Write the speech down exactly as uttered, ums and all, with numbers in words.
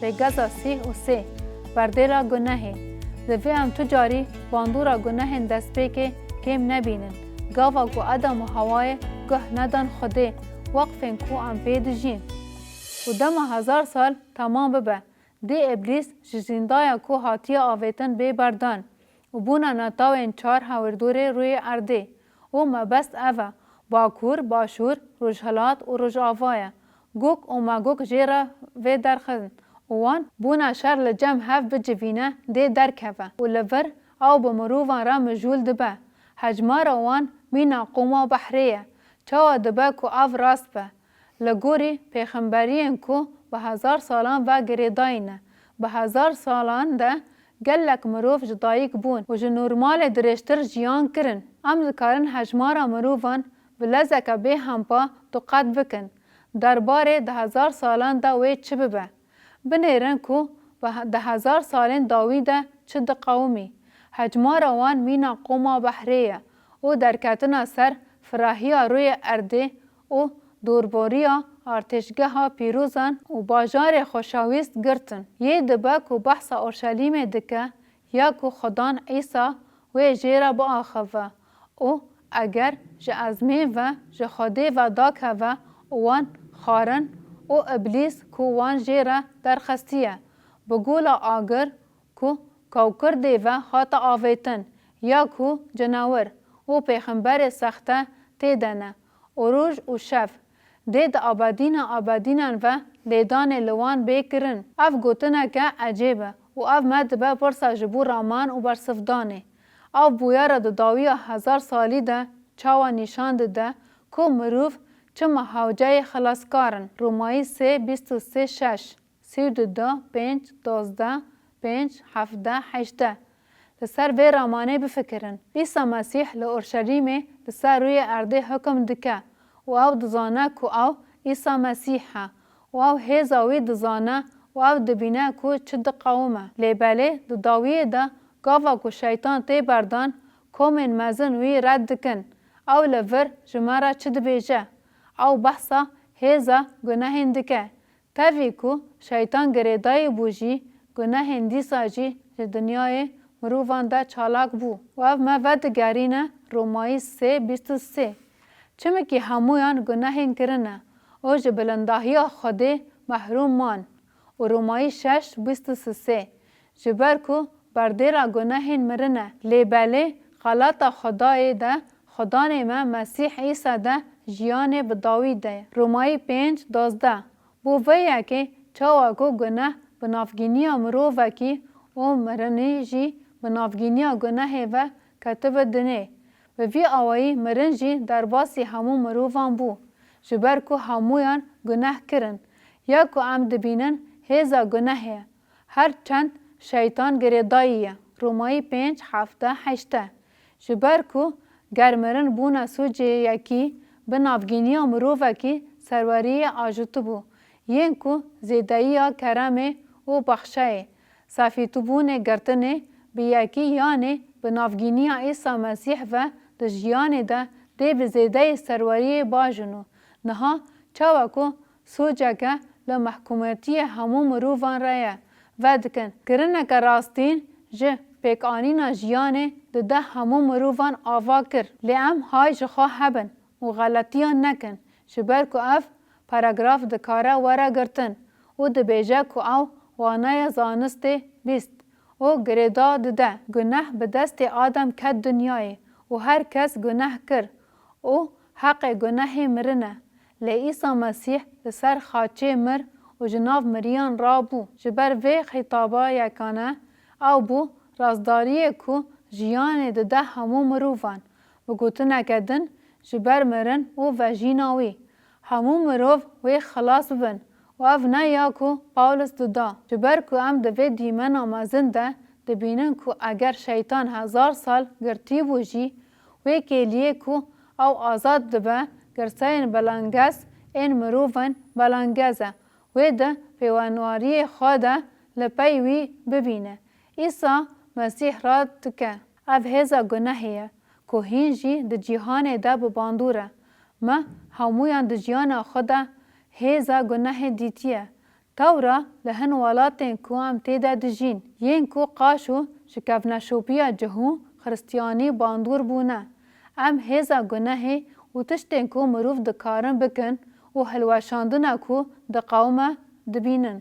Rêgeza sî û sê. Berdêla gunehê. Divê em tu carî bandora gunehên destpêkê kêm nebînin. Gava ku Edem û Hewayê guh nedan Xwedê, weqfên ku em pê dijîn. Û dema hezar sal temam bibe, dê Îblîs ji zîndaya ku hatiye avêtin bê berdan û bûna netawên çar hawirdorê rûyê erdê. Û mebest ev e, Bakur, Başûr, Rojhilat û Rojava ye. Gog û Magog jê re vê derxin û wan bûna şer li cem hev bicivîne dê derkeve û li vir ew bi mirovan re mijûl dibe. Hejmara wan mîna qoma behrê ye. Çawa dibe ku ev rast be? Li gorî pêxemberiyên ku bi hezar salan ve girêdayî ne, bi hezar salan de gelek mirov ji dayik bûn û ji normalê dirêjtir jiyan kirin. Em dikarin hejmara mirovan bi lezeke bêhempa duqet bikin, derbarê di hezar salan de wê çi bibe. Binêrin ku bi he-, di hezar salên dawî de çi diqewimî. Hejmara wan mîna qoma behrê ye û derketina ser firahiya rûyê erdê û dorboriya artêşgeha pîrozan û bajarê xweşawîst girtin. Yê dibe ku behsa Orşelîmê dike ya ku Xudan Îsa wê jê re biaxive û eger ji ezmên ve ji Xwedê ve dakeve û wan xwarin û Îblîs ku wan jê re derxistiye, bi gola agir ku kawkirdê ve hate avêtin, ya ku cinewir û pêxemberê sexte tê de ne, û roj û şev, dê di abedîna abedînan ve lêdanê li wan bê kirin. Ev gotineke ecêb e û ev me dibe pirsa ji bo raman û bersivdanê. Ev bûyera di dawiya hezar salî de çawa nîşan dide ku mirov çima hewceyê xilaskar in? Romayî sê bîst û sê şeş. Sî û du, pênc, dozdeh, pênc, hevdeh, hejdeh. Li ser vê ramanê bifikirin. Îsa Mesîh li Orşelîmê li ser rûyê erdê hukum dike û ew dizane ku ew Îsa Mesîh e û ew hêza wî dizane û ew dibîne ku çi diqewime. Lê belê di dawiyê de gava ku şeytan tê berdan, komên mezin wî red dikin. Ew li vir ji me re çi dibêje? Ew behsa hêza gunehên dike. Tevî ku şeytan girêdayî bû jî, gunehên dîsa jî ji dinyayê mirovan de çalak bû. Û ev me vedigerîne Romayî sê bîst û sê. Çimkî hemûyan gunehên kirine û ji bilindahiya Xwedê mehrûm man. Û Romayî şeş bîst û sê. Ji ber ku berdêla gunehên mirin e. Lê belê xelata Xwedayê de, Xudanê me Mesîh Îsa de jiyanê bi dawî de ye. Romayî pênc dozdeh. Bo vê yekê çawa ku guneh bi navgîniya mirovekî û mirinî jî bi navgîniya gunehê ve ketibe dinê, bi vî awayî mirin jî derbasî hemû mirovan bû, ji ber ku hemûyan guneh kirin. Ya ku em dibînin hêza gunehê ye, her çend şeytan girêdayî ye. Romayî pênc, hefteh, heşteh. Ji ber ku ger mirin bûna sûcê yekî, bi navgîniya mirovekî serweriyê ajotibû, yên ku zêdeyiya keremê û bexşeyê, safîtibûnê girtinê bi yekî yanê bi navgîniya Îsa Mesîh ve di jiyanê de dê bi zêdeyê serweriyê bajin û niha çawa ku sûceke li mehkûmetiyê hemû mirovan re ye, vedikin kirineke rastîn ji pêkanîna jiyanê dide hemû mirovan ava kir. Lê em hay ji xwe hebin û xeletiyan nekin, ji ber ku ev paragraf dikare were girtin û dibêje ku ew waneya zanistê bîst û girêda dide. Guneh bi destê Adem ket dinyayê û her kes guneh kir û heqê gunehê mirin e. Lê Îsa Mesîh li ser xaçê mir û ji nav miriyan rabû. Ji ber vê xîtaba yekane ew bû rastdariyê ku jiyanê dide hemû mirovan. Bi gotineke din, ji ber mirin û vejîna wî, hemû mirov wê xilas bibin û ev ne ya ku Pawlos dida. Ji ber ku em di vê dîmena mezin de dibînin ku eger şeytan hezar sal girtî bû jî, wê kêliyê ku ew azad dibe, girseyên belengez ên mirovan belengez e, wê di pêwanwariyê xwe de li pey wî bibîne. Îsa Mesîh red dike. Ev hêza gunehê ye ku hîn jî di cîhanê de bi bandor e. Me hemûyan di jiyana xwe de hêza gunehê dîtiye. Tewra li hin welatên ku em tê de dijîn, yên ku qaş û ji kevneşopiya cihû xiristiyanî bandor bûne, em hêza gunehê û tiştên ku mirov dikarin bikin û hilweşandina ku diqewime dibînin.